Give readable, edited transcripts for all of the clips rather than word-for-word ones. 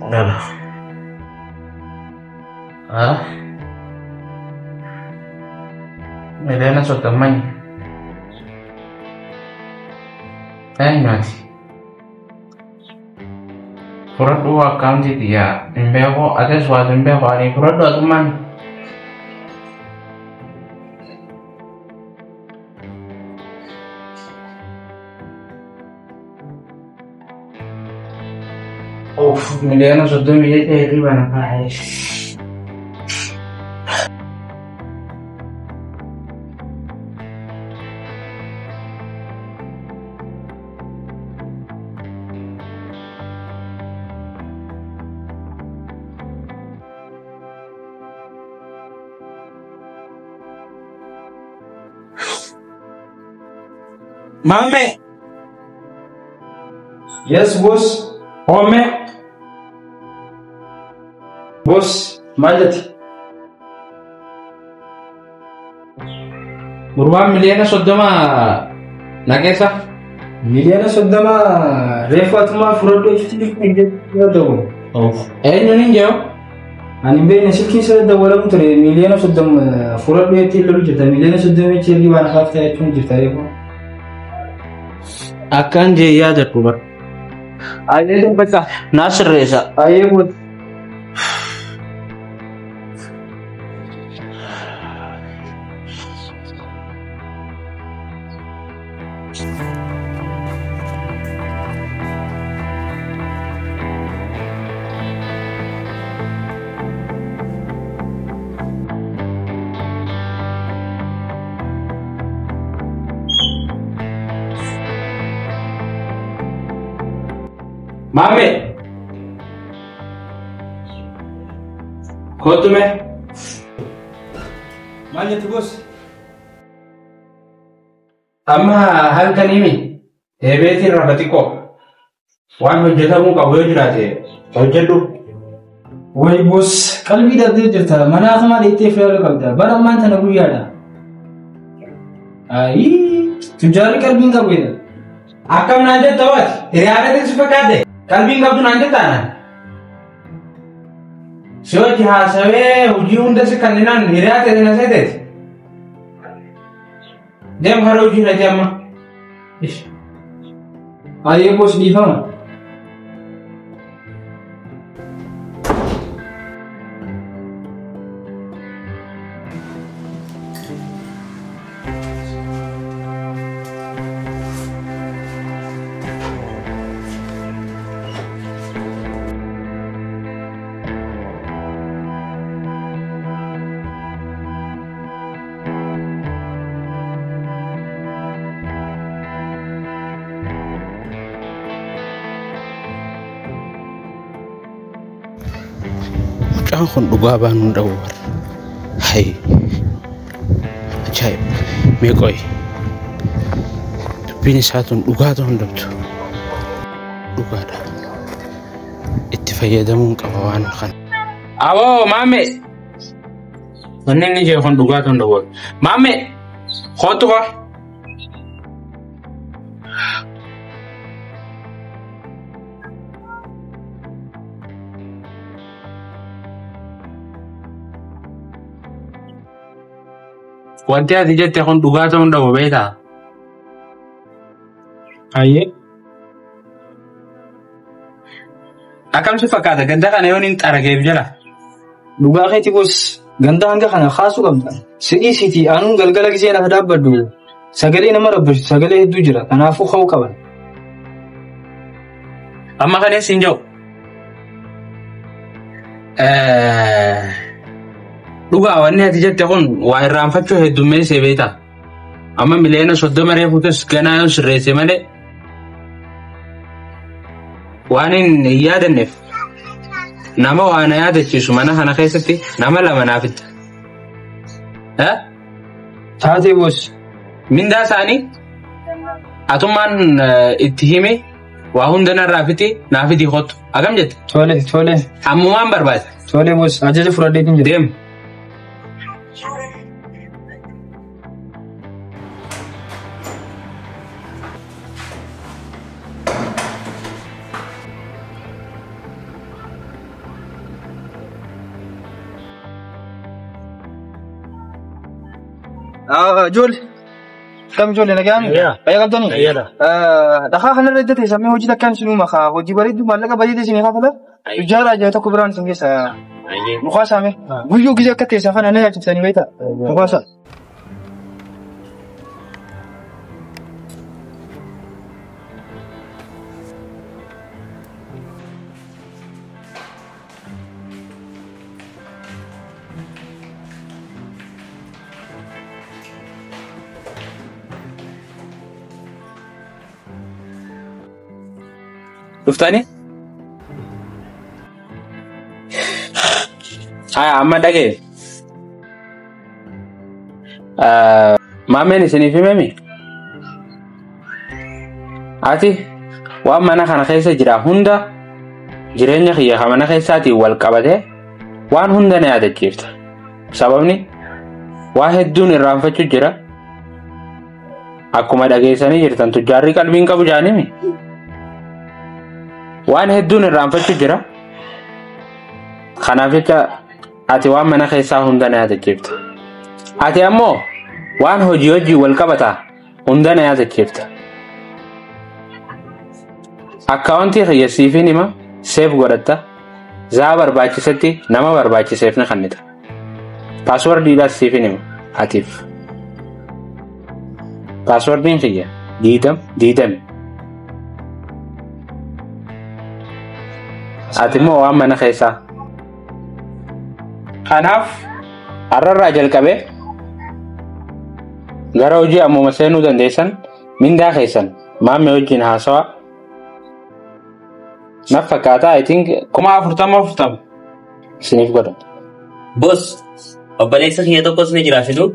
12. Ah? Miliyoona 30. Eenyu ati? Fudhadhuu akkaawuntii xiyyaa hin beeku, atis waas hin beeku, ani fudhadhu atummaan. Uff, miliyoona 30 jecha hirriba na kaa'e. Maame! Yes, boss. Hoome! Boss, maal jette? Gurbaan miliyoona 30 na keessa. Miliyoona 30 reefu atumaa fudhadhu jechuutti ta'u. Eenyuun hin jiru? Ani hin beekne, silkiin isa dawwalamu ture, miliyoona 30 fudhadhu jettee lolu jirta. Miliyoona 30 jecha hirribaa na kaafte jechuun jirta reefu. Akkaan jee yaadadhu bara. Ayyee, bakka naa sirreessa. Ayyee, boss. Maame! Kootu mee. Maal jette, boss? Amma halkan himi. Eebeetiin rafa xiqqoo. Waan hojjetamuu qabu yoo jiraate hojjedhu. Way boss, qalbii dhabdee jirta. Mana asumaa dheettee filaaluu qabda. Bara ammaan tana guyyaadha. Ayii, tujjaarri qalbiin qabu jedha. Akkam naan jetta waati? Hiriyaana si fakkaate? Qalbiin qabdu naan jetta anaan? Si hojii haasawee hojii hunda si kanninaan hiriyaa ta'e na seeteeti. Deem, hara hojii irra amma. Ish. Ayyee boss, dhiifama. Mucaan kun dhugaa baanuu hin dhabu bara. Hayi. Ajaa'ib. Mee qoyi. Dubbiin isaa tun dhugaa ta'uu hin dhabdu. Dhugaadha. Itti fayyadamuun qaba waan kana. Aboo maame. Wanni inni jedhu kun dhugaa ta'uu hin dhabu. Maame. Kootu koo. Wanti ati jette kun dhugaa ta'uu hin dhabu, beektaa? Ayyee. Akkam si fakkaata ganda kana yoon hin xarageef jala? Dhugaa keeti boss, ganda hanga kana kaasuu qabda. Sidhii siiti anuun galgala gisee lafa dhaabbadhu sagalee nama rabbashu sagalee hedduu jira. Kanaafuu ka'uu qaban. Amma kanes hin jiru. Dhugaa wanni ati jette kun waa irraanfachuu heddummeessee, beektaa? Amma miliyoona 30 reefuutis ganaa yoo sirreesse malee waan hin yaadanneef nama waa na yaadachiisu mana kana keessatti nama lama naaf itti. Taatee, boss. Mindaa isaanii atummaan itti hime, waa hunda narraa fiti naa fidii kottu. Akkam jette? Tole, tole. Ammumaan barbaada. Tole boss, ajaja fudhadheetiin jira. Deem. Ijoollee. Kam ijoollee nagaanii? Fayyaa qabdanii? Dhakaa kanarra edda teessamee hojii takkaan isin uuma kaa hojii bareedduu maallaqa baay'ee isin kaafala. Tujjaara ajaa'iba tokko biraan isin keessa mukaasaame. Guyyuu gisee akka teessan kana na yaachisanii beektaa? Mukaasa. Dhuftanii? Haya amma dhagee. Maameen isiniif himemi? Ati waan mana kana keessa jira hunda jireenya kiyya kan mana keessaatiin wal qabatee waan hunda na yaadachiifta. Sababni waa hedduun irraanfachuu jira. Akkuma dhageessanii jirtan tujjaarri qalbiin qabu jaanimi. Waan hedduun irraanfachuu jira. Kanaaf jecha ati waan mana keessaa hunda na yaadachiifta. Ati ammoo waan hojii hojii wal qabataa hunda na yaadachiifta. Akkaawuntii kiyya siifin hima seef godhatta. Zaa barbaachisetti nama barbaachiseef ni kennita. Paaswordiidhaas siifin hima atiif. Paaswordiin kiyya 20 20. Ati immoo waan mana keessaa. Kanaaf har'arraa jalqabee gara hojii ammuma seenuu dandeessan mindaa keessan maammee wajjin haasawaa. Naf fakkaataa I think 40,000 40 isiniif godha. Boss, obboleessa kiyya tokkos ni jira fiduu?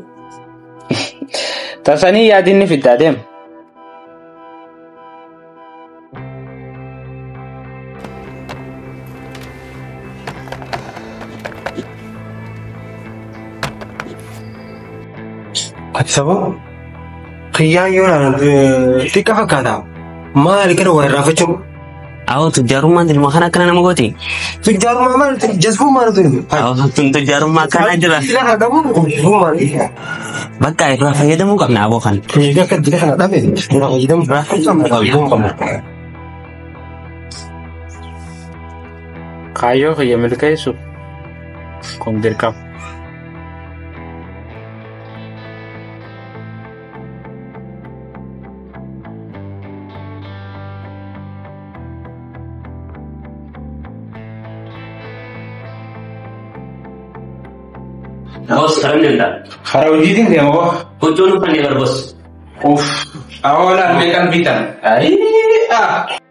Tasanii yaadinni fiddaa deema. Ati sababa kiyyaan yoo ilaalan xiqqa fakkaata. Maali kana waa irraanfachuun? Awwa tujjaarummaan ilma kana akkana nama gooti. Tujjaarummaa maali? Jazbummaa maali? Awwa tun tujjaarummaa akkana jira. Jila kana dhabuun jazbummaa maali? Bakka irraa fayyadamuu qabna aboo kana. Egaa akka jila kana dhabe irraa fayyadamuu qabna. Kaayyoo kiyya milkeessuuf kun dirqama. Boss karam danda'a. Karaa hojiitiin deema boo. Huccuun uffanne bar boss. Uff, awoolaan meeqan bitan? Ayii!